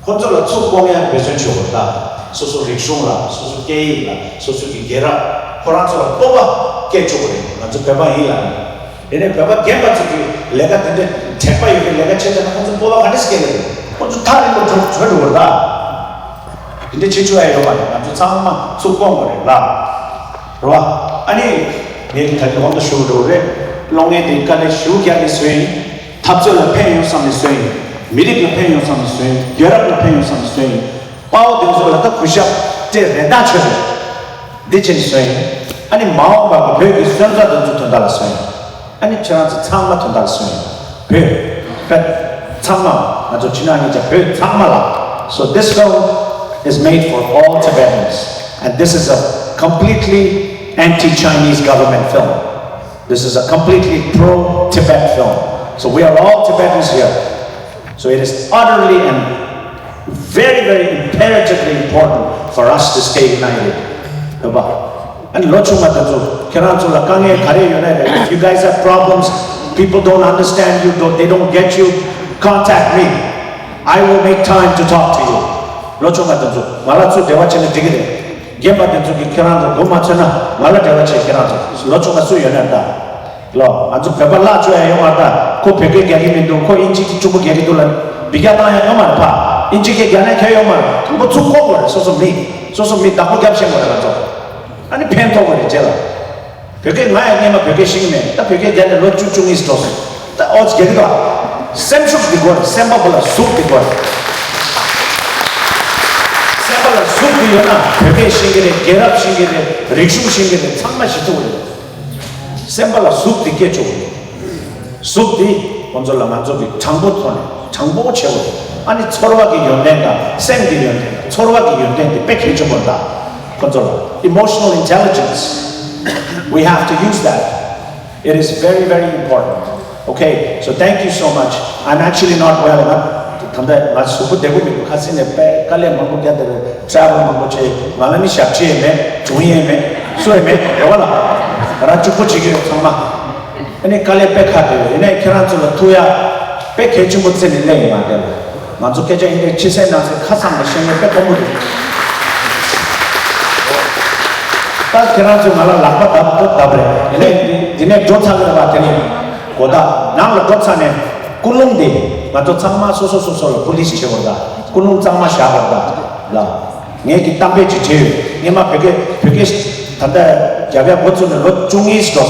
ཁོ་ཚོ་ལ་ཚུར་སྐོང་ཡག་འབད་བརྩོན་བྱེད་དགོས་ད། སོ་སོ་རིག་གཞུང་ལ་སོ་སོ་སྐད་ཡིག་ལ་སོ་སོ་གི་རྒྱལ་རབས་ཁོ་རང་ཚོ་ལ་སྤོབས་པ་སྐྱེ་བཅུག་དགོས་རེད། ང་ཚོ་བོད་པ་ཡིན་ལབ་ནས། དེ་ནས་བོད་པ་རྒན་པ་ཚོ་གི་ལས་ཀ་དེ་འདྲ་དྲེགས་པ་ཡོད་པའི་ལས་ཀ་བྱས་ཙང་ན་ཁོ་ཚོ་སྤོབས་པ་ག་འདྲ་སྐྱེ་ལེ་རེད། ཁོ་ཚོ་ཐག་རིང་པོ་འགྲོ་འགྲོ་འགྲོ་དགོས་རེད་ད། དེ་འདྲ་བྱེད་ཆོག་ཡ་ཡོད་མ་རེད། ང་ཚོ་ཚང་མ་ཚུར་སྐོང་དགོས་རེད་ལ། རེད་བ། ཨ་ནི། ངས་ད་གིན་གོང་དུ་ཞུ་འགྲོ་རེད། གློག་བརྙན་དེ་དཀའ་ལས་ཞེ་པོ་རྒྱག་ནས་བཟོས་ཡིན། འཐབ་རྩོད་ལ་ཕན་ཡོང་བསམ་ནས་བཟོས་ཡིན། མི་རིགས་ལ་ཕན་ཡོང་བསམ་ནས་བཟོས་ཡིན། རྒྱལ་རབས་ལ་ཕན་ཡོང་བསམ་ནས་བཟོས་ཡིན། དཔའ་བོ་དེ་ཚོ་ལ་ད་གུས་ཞབས་སྤྲད་རེ་ད་ཆོད་རེད། འདི་བྱས་ནས་བཟོས་ཡིན། ཨ་ནི་མ་འོངས་པ་གི་བོད་ཀྱི་སོན་རྩ་དེ་ཚོ་དོན་དག་ལ་བཟོས་ཡིན། ཨ་ནི་ཁྱེད་རང་ཚོ་ཚང་མ་དོན་དག་ལ་བཟོས་ཡིན། བོད། བོད། ཚང་མ། ང་ཚོ་ཕྱི་ནང་གཉིས་ཆ་བོད་ཚང་མ་ལ། So this film is made for all Tibetans, and this is a completely anti-Chinese government film. This is a completely pro-Tibet film. So we are all Tibetans here. So it is utterly and very, very imperatively important for us to stay united. རེད་པ། ཨ་ནི་ལོ་ཆུང་བ་དེ་ཚོ་ཁྱེད་རང་ཚོ་ལ་དཀའ་ངལ་ག་རེ་ཡོད་ན་རེད། If you guys have problems, People don't understand you, don't, they don't get you, contact me. I will make time to talk to you. ལོ་ཆུང་བ་དེ་ཚོ་ང་ལ་ཚུར་འབྲེལ་བ་བྱས་ན་འགྲིག་གི་རེད། རྒན་པ་དེ་ཚོ་གིས་ཁྱེད་རང་ཚོ་མགོ་མ་ཚོས་ན་ང་ལ་འབྲེལ་བ་བྱེད། ཁྱེད་རང་ཚོ་ལོ་ཆུང་བ་སུ་ཡོད་ན་ད། ལོ། ང་ཚོ་བོད་པ་བརླག་བཅུག་ཡ་ཡོད་མ་རེད་ད། ཁོ་བོད་སྐད་རྒྱག་གི་མི་འདུག་ཁོ་ཨིན་ཇི་གི་གཅུང་པོ་རྒྱག་གི་འདུག་ལབ་འབུད་རྒྱག་བཏང་ཡ་ཡོད་མ་རེད་ཕ། ཨིན་ཇི་སྐད་རྒྱག་ན་ཁྱད་ཡོད་མ་རེད། དང་པོ་ཚུར་བཀོག་དགོས་རེད། སོ་སོ་མི། སོ་སོ་མི་བདག་པོ་རྒྱབ་ཤེས་དགོས་རེད་ང་ཚོ། ཨ་ནི་ཕན་ཐོགས་དགོས་རེད་རྗེས་ལ། བོད་སྐད་ང་ཡང་སྔས་མ་བོད་སྐད་ཤེས་ཀྱི་མེད། ད་བོད་སྐད་རྒྱག་ནས་ལོ་བཅུ་བཅུ་གཉིས་འགྲོ་སོང་། ད་ཨོ་ཙི་རྒྱག་གི་འདུག་སེམས་ཤུགས་འདི་དགོས་རེད། སེམས་པ་བོ་ལ་གཟུགས་འདི་དགོས་རེད། སེམས་པ་ལ་གཟུགས་འདི་ཡོད་ན་བོད་སྐད་ཤེས་ཀྱི་རེད། རྒྱལ་རབས་ཤེས་ཀྱི་རེད། རིག་གཞུང་ཤེས་ཀྱི་རེད། ཚང་མ་ཤེས་ཐུབ་རེད། སེམས་པ་ལ་གཟུགས་འདི་སྐྱེ་ཆོག་གི་རེད། གཟུགས་འདི་ཁོང་ཚོ་ལ་ང་ཚོ་གི་དྲང་པོ་ཐོག་ནས་དྲང་པོ་བྱེད་དགོས་རེད། ཨ་ནི་ཚོར་བ་གི་ཡོན་ཏན་དང་སེམས་ཀྱི་ཡོན་ཏན། ཚོར་བ་གི་ཡོན་ཏན་འདི་དཔེ་གལ་ཆེན་པོ་རེད། ད་ཁོང་ཚོ་ལ་emotional intelligence, we have to use that. It is very, very important. Okay, so thank you so much. I'm actually not well. ང་ད་ལྟ་ང་གཟུགས་པོ་བདེ་པོ་མི་འདུག་ཁ་སང་ནས་དཔེ་དཀའ་ལས་མང་པོ་བརྒྱབ་བསྡད་རེད། travel མང་པོ་བྱས། ང་ལ་ནི་ཞབས་ཕྱི་ཡས་མེད། སྒྲུང་ཡས་མེད། སུ་ཡས་མེད་རེད་བ་ལ། ང་རང་གཅིག་པོ་བྱེད་ཀྱི་ཡོད་ཚང་མ། ཨ་ནི་དཀའ་ལས་དཔེ་ཁག་བསྡད་ཡོད། ཡིན་ནའི་ཁྱེད་རང་ཚོ་ལ་ཐུག་ཡ་དཔེ་གལ་ཆེན་པོ་བརྩིས་ནས་སླེབས་ཡིན། ང་དེ་ལ་ང་ཚོ་སྐད་ཆ་ཡིན་ནའི་ཕྱི་གསལ་ནང་གསལ་ཁ་ཚང་ནས་བཤད་ཡ་དཔེ་དཀོན་པོ་འདུག་ད་ཁྱེད་རང་ཚོས་ང་ལ་ལག་པ་བརྡབ་བརྡབ་བརྡབ་རེད། དེ་ནས་འདི་འདི་ནས་འགྲོ་ཚར་གི་རེད་པ། དེ་ནས་གོ་ད་ནང་ལ་འགྲོ་ཚར་ནས་ཀུན་སློང་དེ་ང་ཚོ་ཚང་མ་སོ་སོ་སོ་སོ་ལ་པུ་ལིས་བྱེད་དགོས་རེད། ད་ཀུན་སློང་གཙང་མ་བཞག་དགོས་རེད། ད་ལ་ངས་ཀྱི་གཏམ་དཔེ་ཅིག་བྲིས་ཡོད། སྔས་མ་བོད་སྐད་བོད་སྐད་ད་ལྟ་རྒྱབ་ཡ་འགོ་ཚུགས་ནས་ལོ་བཅུ་གཉིས་འགྲོ།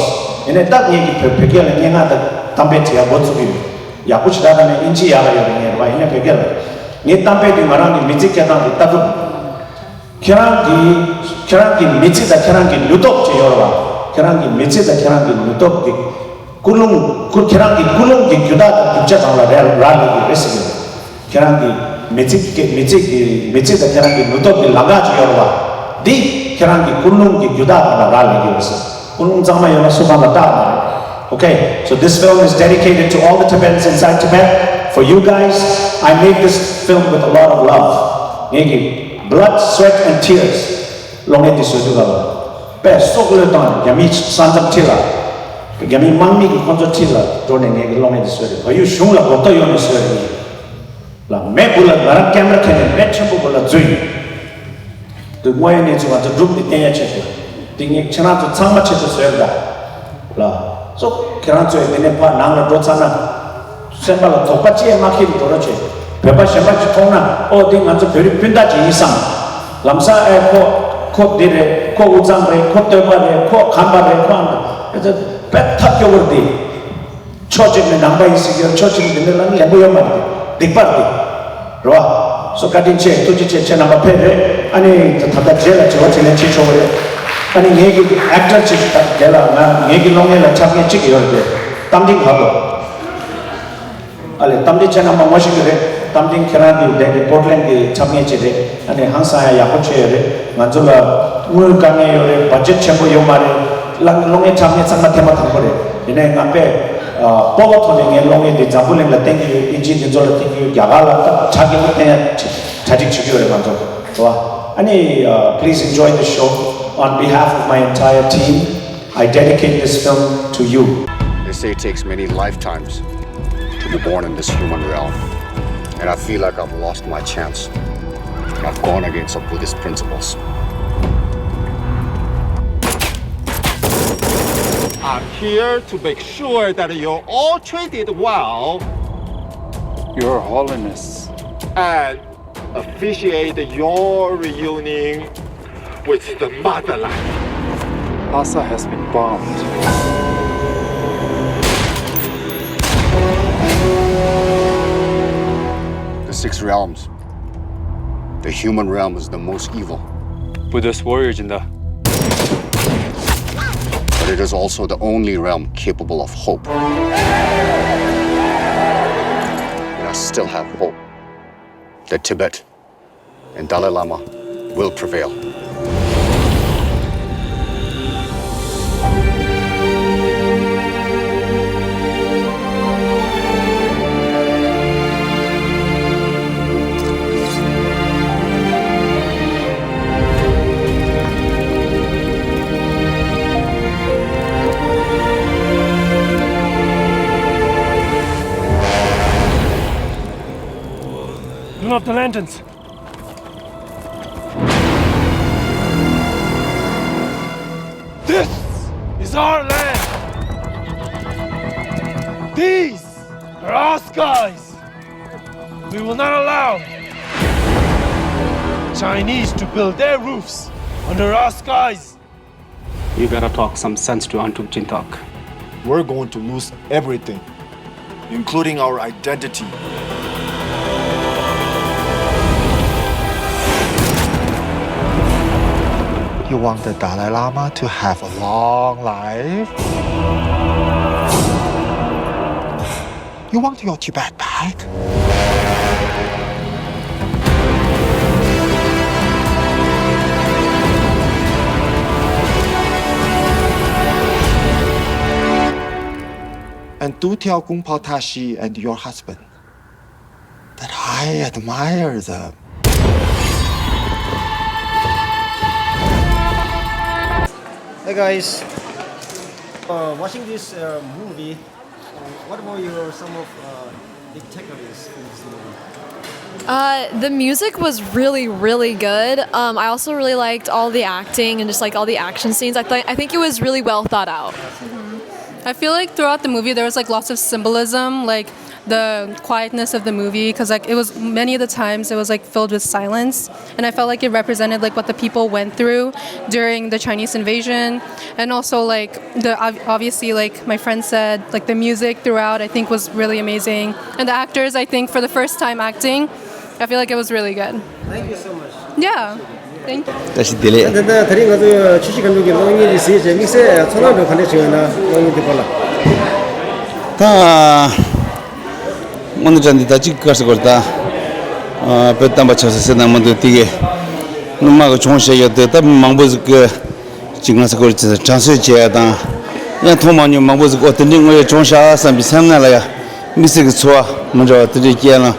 ཡིན་ནའི་ད་ངས་ཀྱི་བོད་བོད་སྐད་ལ་སྙན་ངག་དང་གཏམ་དཔེ་བྲིས་ཡ་འགོ་ཚུགས་ཀྱི་ཡོད། ཡག་པོ་ཞེ་དྲག་ད་ནས་ཨིན་ཇི་ཡག་ག་ཡོད་རེད། ངས་རེད་པ། ཡིན་ནའི་བོད་སྐད་ལ་ངའི་གཏམ་དཔེ་དེ་ང་རང་གི་མི་ཚེ་སྐྱེལ་སྟངས་ཀྱི་ལྟ་གྲུབ། ཁྱེད་རང་གི་ཁྱེད་རང་གི་མི་ཚེ་དང་ཁྱེད་རང་གི་ནུས་སྟོབས་ཅིག་ཡོད་རེད་པ། ཁྱེད་རང་གི་མི་ཚེ་དང་ཁྱེད་རང་གི་ནུས་སྟོབས་ཀྱི་ཀུན་སློང་ཀུན་ཁྱེད་རང་གི་ཀུན་སློང་གི་རྒྱུ་དག་དང་རྒྱུ་ཆ་སྒང་ལ་རག་ལས་ཀྱི་རེད་ཟེར་གྱི་ཡོད། ཁྱེད་རང་གི་མི་ཚེ་གི་མི་ཚེ་གི་མི་ཚེ་དང་ཁྱེད་རང་གི་ནུས་སྟོབས་ཀྱི་ལམ་ཁ་ཅིག་ཡོད་རེད་པ། འདི་ཁྱེད་རང་གི་ཀུན་སློང་གི་རྒྱུ་དག་དག་ལ་རག་ལས་ཀྱི་རེད་ཟེར། ཀུན་སློང་གཙང་མ་ཡོད་ན་སུ་གང་ལ་སྐྲག་མ་རེད། Okay, so this film is dedicated to all the Tibetans inside Tibet. For you guys, I made this film with a lot of love. ངེད་ཀྱི་blood, sweat and tears. གློག་བརྙན་འདི་བཟོ་དུས་སྐབས་ལ་དཔེ་སྲོག་བློས་བཏང་། རྒྱ་མིའི་ས་མཚམས་འཁྲིས་ལ། རྒྱ་མིའི་དམག་མི་གིས་ཁོ་ཚོ་འཁྲིས་ལ་འགྲོ་ནས་ངེད་ཀྱི་གློག་བརྙན་འདི་བཟོས་རེད། བལ་ཡུལ་གཞུང་ལ་གོ་རྟོགས་ཡོང་ནས་བཟོས་རེད། ལ་མེ་འབུ་ལ་ང་རང་ཀེམ་ར་འཁྱེར་ནས་མེ་ཆེན་པོ་འབུ་ལ་འཛུལ་ཡོང་། དུས་དངོས་ཡོད་གནས་ཚུལ་ང་ཚོ་སྒྲུབ་ནས་བསྟན་ཡ་ཆེད་དུ། འདི་ངས་ཁྱེད་རང་ཚོ་ཚང་མ་ཆེད་དུ་བཟོས་རེད་ད། ལ། སོ་ཁྱེད་རང་ཚོས་འདི་ནས་ཕར་ནང་ལ་འགྲོ་ཚར་ན། སེམས་པ་ལ་དོགས་པ་ཅི་ཡང་མ་འཁྱེར་ནས་འགྲོ་རོགས་བྱེད། བོད་པ་གཞན་པ་ཅིག་མཐོང་ན། ཨོ་འདི་ང་ཚོ་བོད་རིགས་སྤུན་ཟླ་ཅིག་ཡིན་བསམ། ལམ་སང་ཨེ་ཁོ་ཁོ་འདི་རེད། ཁོ་དབུས་གཙང་རེད། ཁོ་སྟོད་པ་རེད། ཁོ་གམ་པ་རེད། ཁོ་ཨ་ནི་ཨེ་ཚོ་དཔེ་ཐབས་སྐྱོ་བོ་རེད་འདི། ཕྱོགས་གཅིག་ནས་ནང་པ་ཡིན་ཟེར་གྱི་ཡོད། ཕྱོགས་གཅིག་ནས་འདི་འདྲ་ལ་ནི་ལེན་པོ་ཡོད་མ་རེད། སྡིག་པ་རེད། རེད་བ། སོ་བཀའ་དྲིན་ཆེ། ཐུགས་རྗེ་ཆེ། ཁྱེད་རྣམ་པ་ཕེབས་རེད། ཨ་ནི་ད་ད་ལྟ་རྗེས་ལ་དྲི་བ་དྲིས་ལན་བྱེད་ཆོག་གི་རེད། ཨ་ནི་ངེད་ཀྱི་ཨེག་ཊར་ཅིག་ད་དེ་ལ་ང་ངེད་ཀྱི་གློག་བརྙན་ལ་འཁྲབ་མཁན་གཅིག་ཡོད་རེད། རྟ་མགྲིན་ཧ་གོ། ཨ་ལས། རྟ་མགྲིན་ཁྱེད་རྣམ་པ་ངོ་ཤེས་ཀྱི་རེད། རྟ་མགྲིན་ཁྱེད་རང་གི་ལྡན་གྱི་པོར་ཊ་ལེན་གྱི་འཁྲབ་མཁན་ཅིག་རེད། ཨ་ནི་ཧང་སང་ཡ་ཡག་པོ་བྱས་ཡོད་རེད། ང་ཚོ་ལ་དངུལ་དཀའ་ངལ་ཡོད་རེད། བ་ཇེཊ་ཆེན་པོ་ཡོད་མ་རེད། གློག་བརྙན་འཁྲབ་མཁན་ཚང་མ་ཐེངས་མ་དང་པོ་རེད། ཡིན་ནའི་ང་དཔེ་སྤོབས་པ་ཐོག་ནས་ངའི་གློག་བརྙན་འདི་འཛམ་བུ་གླིང་ལ་བསྟན་གྱི་ཡོད། ཨིན་ཇི་འདི་ཚོ་ལ་བསྟན་གྱི་ཡོད། རྒྱ་གར་ལ་ད་གྲ་རྒྱས་པོ་བསྟན་ཡ་གྲ་སྒྲིག་བྱེད་ཀྱི་ཡོད་རེད་ང་ཚོ། རེད་བ། ཨ་ནི། Uh, please enjoy the show. On behalf of my entire team, I dedicate this film to you. They say it takes many lifetimes to be born in this human realm. And I feel like I've lost my chance. I've gone against our Buddhist principles. I'm here to make sure that you're all treated well. Your Holiness. And officiate your reunion with the motherland. Lhasa has been bombed. The six realms. The human realm is the most evil. Buddhist warrior ཅིག་ཡིན་ད། But it is also the only realm capable of hope. And I still have hope that Tibet and Dalai Lama will prevail. of the lanterns. This is our land. These are our skies. We will not allow Chinese to build their roofs under our skies. You gotta talk some sense to Antuk Chintak. We're going to lose everything, including our identity. You want the Dalai Lama to have a long life? You want your Tibet back? And do tell Kung Pao Tashi and your husband that I admire them. Hey guys, uh, watching this uh, movie, what about your some of uh, big takeaways from this movie? Uh, the music was really, really good. Um, I also really liked all the acting and just like all the action scenes. I think I think it was really well thought out. I feel like throughout the movie there was like lots of symbolism, like the quietness of the movie, because like it was many of the times it was like filled with silence, and I felt like it represented like what the people went through during the Chinese invasion, and also like the ob- obviously like my friend said, like the music throughout I think was really amazing, and the actors I think for the first time acting, I feel like it was really good. Thank you so much. Yeah. Thank you. བཀྲ་ཤིས་བདེ་ལེགས། ད་ད་ད་རིང་ང་ཚོ་ཆུ་བཞི་སྒང་དྲུག་གི་གློག་བརྙན་འདི་གཟིགས་བྱས་དམིགས་བསལ་ཚོར་སྣང་འདྲ་ག་འདྲ་བྱུང་ཡོད་ན། གློག་བརྙན་འདི་སྐོར་ལ། ད་དངོས་གནས་དྲང་གནས་ད་ཅིག་དཀར་ཟེར་དགོས་རེད་ད། ཨ་བོད་བསྟན་པ་ཆབ་སྲིད་ཟེར་ན་མི་འདུག་དེ་གའི་སྣུམ་མ་གི་སྦྱོང་བྱས་ཡོད་དུས་ད་མི་མང་པོ་ཟིག་གི་ཅིག་ང་ཚོ་སྐོར་ཅིག་དྲན་གསོ་བྱས་ཡ་དང་། ཡང་མཐོང་མ་མྱོང་མང་པོ་ཟིག་ཨོ་དེ་འདྲའི་དངོས་ཡོད་སྦྱོང་ཤག་བསམ་པའི་སེམས་ནང་ལ་ཡ་དམིགས་བསལ་གྱི་ཚོར་བ་མི་འདྲ་བ་དེ་འདྲའི་སྐྱེས་ན་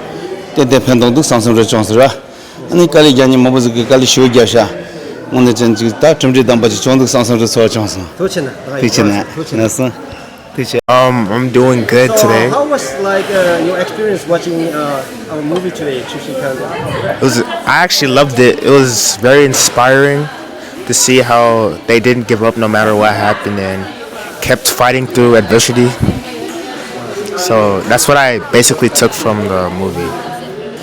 ཏན་ཏན་ཕན་ཐོགས་འདུག་བསམ་བསམ་རེ་བྱུང་ཟེར་བ། ཨ་ནི་དཀའ་ལས་རྒྱག་མཁན་མང་པོ་ཟིག་གིས་དཀའ་ལས་ཞེ་པོ་བརྒྱབ་ཤག་དངོས་གནས་དྲང་གནས་ཅིག་ད་གྲུབ་འབྲས་ལྡན་པ་ཅིག་བྱུང་འདུག་བསམ་བསམ་རེ་ཚོར་བ་བྱུང་སོང་། ཐུགས་རྗེ་ཆེ་གནང་། ཐུགས་རྗེ་ཆེ་གནང་། ཐུགས་རྗེ་ཆེ་གནང་སོང་། ཐུགས་རྗེ་ཆེ། Um, I'm doing good So, today. How was like uh, your experience watching uh, our movie today, Chushi Kanga? It was, I actually loved it. It was very inspiring to see how they didn't give up no matter what happened and kept fighting through adversity. So that's what I basically took from the movie.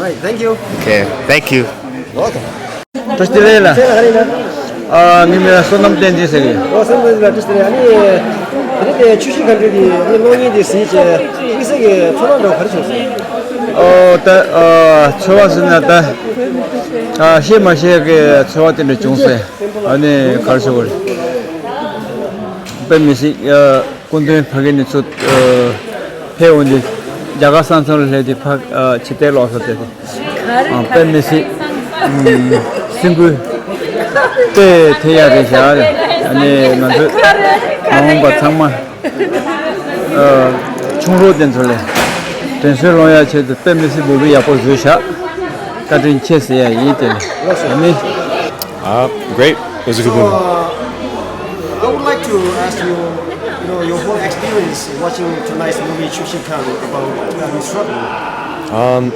Right, thank you. Okay, thank you. Welcome. བཀྲ་ཤིས་བདེ་ལེགས་ལགས། ཨ་ངའི་མིང་ལ་བསོད་ནམས་བསྟན་འཛིན་ཟེར་གི་ཡོད། ཨོ་བསོད་ནམས་བསྟན་འཛིན་ལགས་བཀྲ་ཤིས་བདེ་ལེགས། ཨ་ནི་དེ་རིང་དེ་ཆུ་བཞི་སྒང་དྲུག་གི་ཨ་ནི་གློག་བརྙན་དེ་གཟིགས་བྱས་དམིགས་བསལ་གྱི་ཚོར་སྣང་འདྲ་བོ་ག་རེ་བྱུང་སོང་། ཨོ་ད་ཨ་ཚོར་བ་ཟེར་ན་ད་ཨ་བཤད་མ་ཤེས་ཀྱི་ཚོར་བ་དེ་འདྲ་བྱུང་སོང་། ཨ་ནི་ག་རེ་ཟེར་དགོས་རེད། དཔེ་མི་སྲིད་ཨ། སྐུ་མདུན་ཕ་གི་ནས་ཚུར་ཕེབས་འོང་དུས་རྒྱ་གར་ས་མཚམས་ལ་སླེབས་དུས་ཕ་ཕྱི་བལྟས་ལོག་སོང་དེ་དེ་དཔེ་མི་སྲིད་སེམས་འགུལ་དཔེ་ཐེབས་ཡག་རེད་བཞག་ཨ་ནི་ང་ཚོས་མ་འོངས་པ་ཚང་མ་ཆུང་རོགས་དེ་ཚོ་ལ་དྲན་གསོ་སློང་ཡག་ཆེད་དུ་དཔེ་མི་སྲིད་འབུལ་བའི་ཡག་པོ་བཟོས་བཞག་བཀའ་དྲིན་ཆེ་ཟེར་ཡག་ཡིན་དེ་ལ་ཨ་ནི། Uh, great. It was a good movie. Uh, I would like to ask you, you know, your whole experience watching tonight's movie, Chushi Kang, about the struggle. Um,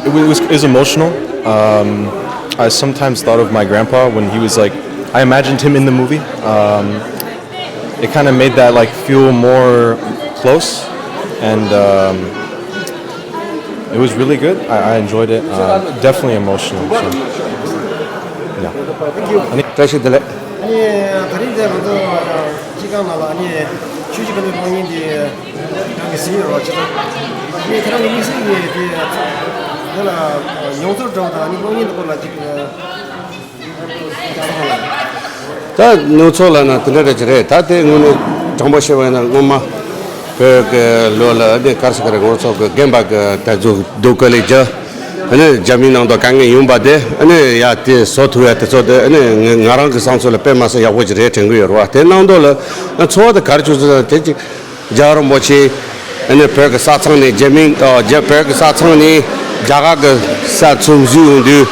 it was, it was emotional. Um, I sometimes thought of my grandpa when he was like, I imagined him in the movie. Um, it kind of made that like feel more close, and um, it was really good. I, I enjoyed it. Uh, definitely emotional. So, yeah. བཀྲ་ཤིས་བདེ་ལེགས། ཨ་ནི་ད་རིང་འདིར་ང་ཚོ་སྤྱི་ཁང་ནང་ལ་ཨ་ནི་ཆུ་བཞི་སྒང་དྲུག་གློག་བརྙན་འདི་རང་གི་གཟིགས་ཡོད་རོགས་ཅི་ཙང་ཨ་ནི་ཁྱེད་རང་གི་དམིགས་བསལ་གྱི་དེ་འདི་ལ་མྱོང་ཚོར་འདྲ་བ་དང་ཨ་ནི་གློག་བརྙན་འདི་སྐོར་ལ་ཅིག་ད་ནུབ་ཕྱོགས་ལ་ན་དེ་འདྲ་རེད་ཅི་རེད། ད་དེ་དངོས་གནས་དྲང་པོ་བཤད་པ་ཡིན་ན་སྔོན་མ་བོད་ཀྱི་ལོ་ལ་ཨ་ནི་ག་རེ་ཟེར་གི་རེད། ང་ཚོ་གི་རྒན་པ་གི་དེ་ཚོ་སྡུག་དཀའ་ལས་རྒྱག་ཨ་ནི་རྒྱ་མིའི་ནང་དུ་དཀའ་ངལ་ཡོང་པ་དེ་ཨ་ནི་ཡ་དེ་བཟོ་ཐུབ་ཡ་དེ་ཚོ་དེ་ཨ་ནི་ང་ང་རང་གི་བསམ་ཚུལ་ལ་དཔེ་མ་སྲིད་ཡག་པོ་ཅིག་རེད་དྲན་གི་ཡོད་རེད་བ། དེ་ནང་དོན་ལ་ཚོར་བ་དེ་ག་རེ་བྱུང་ཟེར་ན་དེ་ཅིག་རྒྱལ་བ་རིན་པོ་ཆེ་ཨ་ནི་བོད་ཀྱི་ས་མཚམས་ནས་རྒྱ་མིའི་ཨ་རྒྱ་བོད་ཀྱི་ས་མཚམས་ནས་རྒྱ་གར་གྱི་ས་མཚམས་འཛུལ་ཡོང་དུས་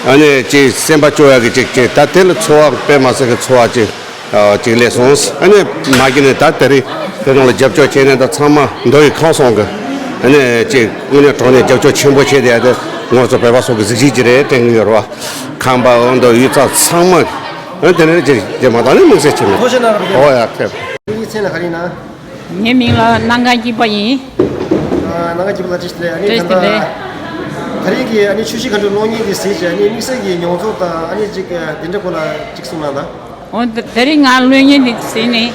ཨ་ནི་ཅིག་སེམས་པ་སྐྱོ་ཡག་གི་ཅིག་ཅིག་ད་དེ་ལ་ཚོར་བ་དཔེ་མ་སྲིད་ཀྱི་ཚོར་བ་ཅིག་ཨ་ཅིག་སླེབས་སོང་། ཨ་ནི་མ་གི་ནས་ད་དེ་རིང་དེ་ནང་ལ་རྒྱབ་སྐྱོར་བྱས་ནས་ད་ཚང་མ་མདོ་དབུས་ཁམས་གསུམ་གྱི་ཨ་ནི་ཅིག་དངོས་གནས་དྲང་གནས་རྒྱབ་སྐྱོར་ཆེན་པོ་བྱས་ཏེ་ཡ་དེ། ང་ཚོ་བོད་པ་ཚོ་གི་གཟི་བརྗིད་ཅིག་རེད། བསྟན་གྱི་ཡོད་རེད་བ། ཁམས་པ་འོན་ཏོ་ཡུལ་ཚོ་ཚང་མ་འོན་དེ་ནས་ཅིག་ཅིག་མ་དང་ནི་དམིགས་བསལ་ཆེ་མེད། ཐུགས་རྗེ་གནང་རོགས། ཨོ་ཡ་ཁེ། ཁྱེད་ཀྱི་མཚན་ལ་ག་རེ་ཡིན་ན། ངའི་མིང་ལ་སྣང་གང་སྐྱིད་པ་ཡིན། ཨ། སྣང་གང་སྐྱིད་པ་ལགས། བཀྲ་ཤིས་བདེ་ལེགས། ཨ་ནི་བཀྲ་ཤིས་ད་བདེ་ལེགས། ལྟ་ད་རེས་ཀྱི་ཨ་ནི་ཆུ་བཞི་སྒང་དྲུག་གློག་བརྙན་འདི་གཟིགས་བྱས། ཨ་ནི་དམིགས་བསལ་གྱི་མྱོང་ཚོར་དང་ཨ་ནི་ཅིག་དེ་འདྲ་སྐོར་ལ་ཅིག་གསུང་གནང་དང་། འོ་ད་ད་རེས་ང་གློག་བརྙན་འདི་གཟིགས་ནས་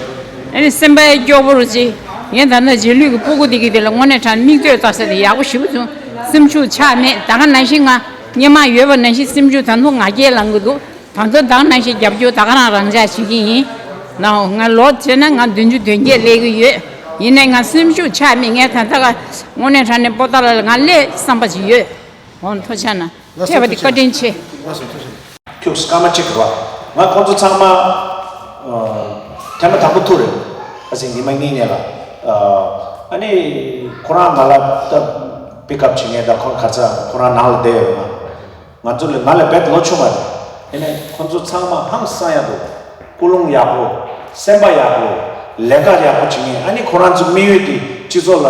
ཨ་ནི་སེམས་པ་སྐྱོ་པོ་རུ་ཅིག་ངས་ད་ལྟ་རྗེས་ལུས་ཀྱི་སྤུ་གུ་འདི་གི་དེ་ལ་དངོས་གནས་དྲང་མིག་ལྟོས་ལྟ་ས་དེ་ཡག་པོ་ཞེ་པོ་བྱུང་། སེམས་ཤུགས་ཆག་མེད། ད་ག་ནང་བཞིན་ང་སྔོན་མ་ཡོད་པ་ནང་བཞིན་སེམས་ཤུགས་ད་དུང་ང་རྒྱལ་ལངས་གི་འདུག་ད་ཚོ་ད་ག་ནང་བཞིན་རྒྱབ་སྐྱོར་ད་ག་རང་རང་འཇགས་བྱེད་ཀྱི་ཡིན། ནའོ་ང་ལོ་བྱས་ན་ང་བདུན་ཅུ་དོན་བརྒྱད་སླེབས་ཀྱི་ཡོད། ཡིན་ནའི་ང་སེམས་ཤུགས་ཆག་མེད། ངས་ད་ལྟ་ག་དངོས་གནས་དྲང་གནས་པོ་ཏཱ་ལ་ལ་ང་སླེབས་བསམ་པ་ཞིག་ཡོད། འོ་ཐུགས་རྗེ་གནང་། ལགས་སོ། ཐུགས་རྗེ་གནང་། ཐུགས་རྗེ་གནང་། ཁྱུག་སྐར་མ་གཅིག་རོ། ང་ཁོང་ཚོ་ཚང་མ་ཨ་ཐེངས་མ་དང་པོ་ཐུག་རེད། ཨ་ཟིན་ཉི་མ་གཉིས་ནས་ལ། ཨ་ཨ་ནི་ཁོ་རང་ང་ལ་ད་པིག་ཨབ་བྱེད་མཁན་དང་ཁོང་ག་ཚ་ཁོ་རང་ནང་ལ་བསྡད་ཡོད་མ། ང་ཚོ་ལས་ང་ལས་རྦད་ལོ་ཆུང་བ་རེད། ཡིན་ནའི་ཁོང་ཚོ་ཚང་མ་ཧང་སང་ཡག་པོ། ཀུན་སློང་ཡག་པོ། སེམས་པ་ཡག་པོ། ལས་ཀ་ཡག་པོ་བྱེད་མཁན། ཨ་ནི་ཁོ་རང་ཚོ་དམིགས་ཡུལ་དེ་སྤྱི་ཚོགས་ལ་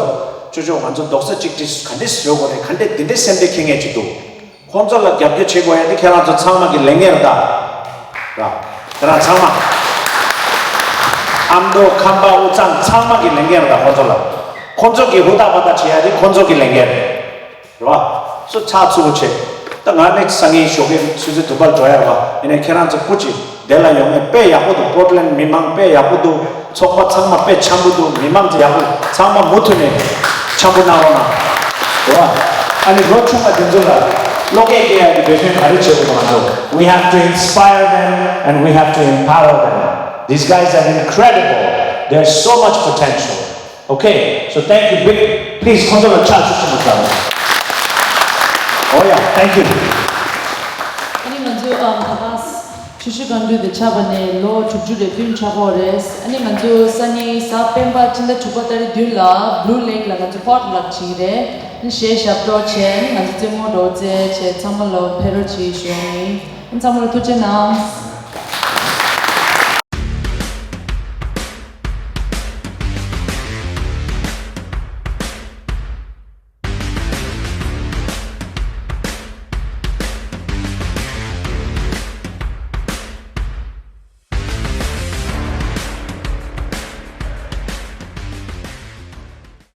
ཅོ་ཅོ་ང་ཚོ་རྡོག་རྩ་གཅིག་སྒྲིལ་ག་འདྲས་བཟོ་དགོས་རེད། ག་འདྲས་འདི་འདྲས་སེམས་ཁྲལ་འཁྱེར་མཁན་ཅིག་འདུག་ཁོང་ཚོ་ལ་རྒྱབ་སྐྱོར་བྱེད་དགོས་ཡ་དེ་ཁྱེད་རང་ཚོ་ཚང་མ་གི་ལས་འགན་རེད་ད། ར། ཁྱེད་རང་ཚང་མ། ཨ་མདོ་ཁམས་པ་དབུས་གཙང་ཚང་མ་གི་ལས་འགན་རེད་ད་ཁོང་ཚོ་ལ། ཁོང་ཚོ་གི་ཧུར་ཐག་པ་ཐག་བྱེད་ཡ་དེ་ཁོང་ཚོ་གི་ལས་འགན་རེད། རེད་བ། སུ་ཚགས་ཚུད་པོ་བྱེད། ད་ང་ནི་སང་ཉིན་ཞོགས་ཀས་ཆུ་ཚོད་བདུན་པར་འགྲོ་ཡ་རེད་བ། ཡིན་ནའི་ཁྱེད་རང་ཚོ་སྐུ་མཁྱེན་དེ་ལ་ཡོང་ངེས་དཔེ་ཡག་པོ་འདུག་པོར་ཊི་ལེན་མི་མང་དཔེ་ཡག་པོ་འདུག་ཚོགས་པ་ཚང་མ་དཔེ་འཆམ་པོ་འདུག་མི་མང་ཚོ་ཡག་པོ་ཚང་མ་མུ་མཐུད་ནས་འཆམ་པོ་གནང་རོགས་གནང་། རེད་བ། ཨ་ནི་ལོ་ཆུང་བ་དེ་ཚོ་ལ་བློ་སྐྱེད་སྐྱེ་ཡ་གི་འབད་བརྩོན་ག་རེ་བྱེད་དགོས་ང་ཚོ། We have to inspire them and we have to empower them. These guys are incredible. There's so much potential. Okay, so thank you big. Please, ཁོང་ཚོ་ལ་ཕྱག་ཤུགས་ཆེན་པོ་བརྒྱབ། Oh yeah, thank you. ཨ་ནི་ང་ཚོ་ཨམ་ད་ལྟ་ཆུ་བཞི་སྒང་དྲུག་དེ་ཆགས་པ་ནས་ལོ་དྲུག་ཅུ་རེ་བདུན་ཆགས་ཀྱི་ཡོད་རེད། ཨ་ནི་ང་ཚོ་སང་ཉིན་གཟའ་སྤེན་པ་སྤྱི་ཟླ་དྲུག་པ་ཏ་རིག་བདུན་ལ་Blue Lake ལ་ང་ཚོ་པོ་ཊི་ལག་བྱེད་ཀྱི་རེད། ཨ་ནི་གཞས་ཞབས་བྲོ་བྱས། ཨ་ནི་ང་ཚོ་རྩེད་མོ་འགྲོ་རྩེད་བྱས། ཚང་མ་ལ་ཕེབས་རོགས་བྱེད་ཞུ་ཡ་ཡིན། ཨ་ནི་ཚང་མ་ལ་ཐུགས་རྗེ་གནང་།